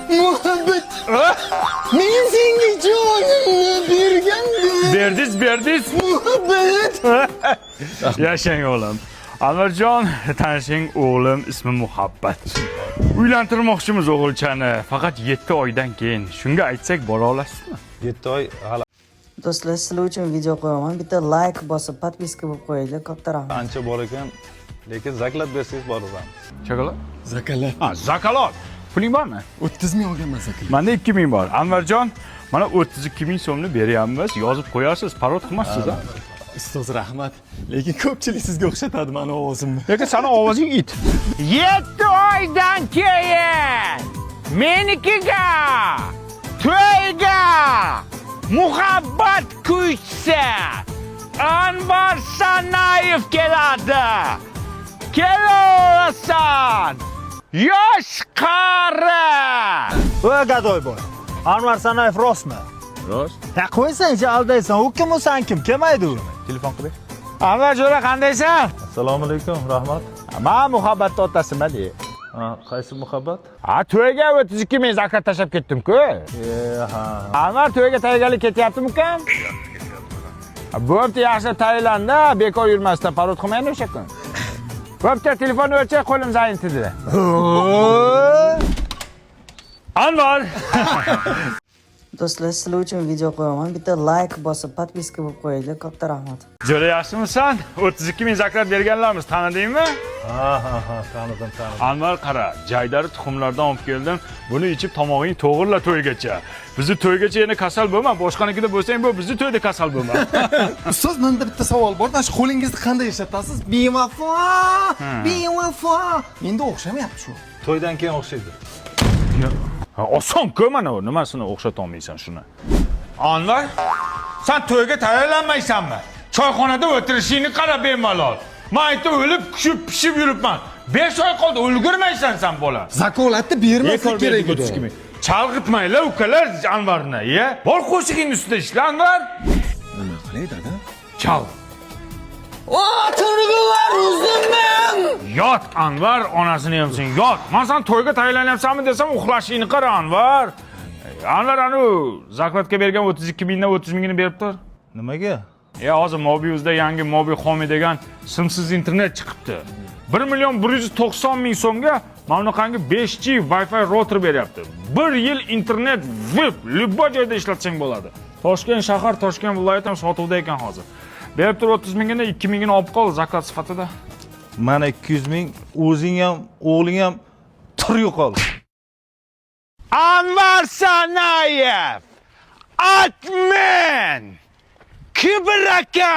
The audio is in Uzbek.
Muhabbat. Men senga jonimni bergandim. Berdiz, berdiz. Muhabbat. Yashang o'g'lim. Anvarjon, tanishing, o'g'lim ismi Muhabbat. Uylantirmoqchimiz o'g'ilchani, faqat 7 oydan keyin. Shunga aytsak bora olasizmi? 7 oy hali Do'stlar, sizlar uchun video qo'yaman. Bitta like bosib, подписка bo'lib qo'yinglar. Katta rahmat. Ancha bor ekan, lekin заклад bersangiz boraveramiz. Chokolad? Заклад. Ha, заклад. Puling bormi? 30 ming olganman заклад. Menda 2000 bor. Anvarjon, mana 32 ming so'mni beryapmiz. Yozib qo'yasiz, parod qilmassiz, ha? Ustoz, rahmat. Lekin ko'pchilik sizga o'xshatadi mani ovozimni. Lekin sani ovozing it. 7 oydan keyin menikiga to'yga Muhabbat kuychisi Anvar Sanayev keladi. Kelaverasan. Yosh qari. Voy, гадой boy. Anvar Sanayev rostmi? Rost. Ya qo'ysang, aldaysan. U kim, u san kim? Kelmaydi u. Telefon qil ber. Anvar jo'ra, qandaysan? Assalomu alaykum, rahmat. Men Muhabbatni otasiman de. Ha, qaysi Muhabbat? Ha, to'yga 32 ming заклад tashlab ketdim-ku. E, ha. Anvar, to'yga tayyorgarlik ketyaptimi ukam? Bo'pti, yaxshi tayyorlanda, bekor yurmasdan parod qilmaydi o'sha kun. Bo'pti, telefonni o'chir, qo'lim занят dedi. Anvar! Do'stlar, sizlar uchun video qo'yaman. Bitta like bosib, подписка bo'lib qo'yinglar. Katta rahmat. Jo'ra, yaxshimisan? 32 ming заклад berganlarmiz, tanidingmi? Ha, tanidim, tanidim. Anvar, qara, jaydari tuxumlardan olib keldim. Buni ichib tomog'ing to'g'irla to'ygacha. Bizni to'ygacha yana kasal bo'lma. Boshqanikida bo'lsang bu, bizni to'yda kasal bo'lma. Ustoz, menda bitta savol bor. Mana shu qo'lingizni qanday ishlatasiz? Bevafo, bevafo. Menda o'xshamayapti shu. To'ydan keyin o'xshaydi. Ha, oson-ku mana u. Nimasini o'xshatolmaysan shuni? Anvar, sen to'yga tayyorlanmaysanmi? Choyxonada o'tirishingni qara bemalol. Men aytib o'lib, kuyib, pishib yuribman. 5 oy qoldi, ulgurmaysan sen, bola. Заклад ni bermaslik kerak edi. Chalg'itmanglar, ukalar, Anvarni, ya. Bor, qo'shig'ing ustida ishla, Anvar. Nima qilay, dada? Chal. O'tirg'ular o'zimman. Yot, Anvar, onasini yemsin, yot. Men san to'yga tayyorlanyapsanmi desam, uxlashingni qara, Anvar. Anvar, anu заклад ga bergan 32 mingdan 30 mingini berib tur. Nimaga? Ya hozir Mobiuzda yangi Mobi Home degan simsiz internet chiqibdi. 1 million 190 ming so'mga mana bunaqangi 5G Wi-Fi router beryapti. 1 yil internet VIP, любой joyda ishlatsang bo'ladi. Toshkent shahar, Toshkent viloyati ham sotuvda ekan hozir. Berib tur 30 mingini, 2 mingini olib qol заклад sifatida. Mana 200 ming, o'zing ham, o'g'ling ham tur yo'qol. Anvar Sanayev! Atmen! Kibr aka!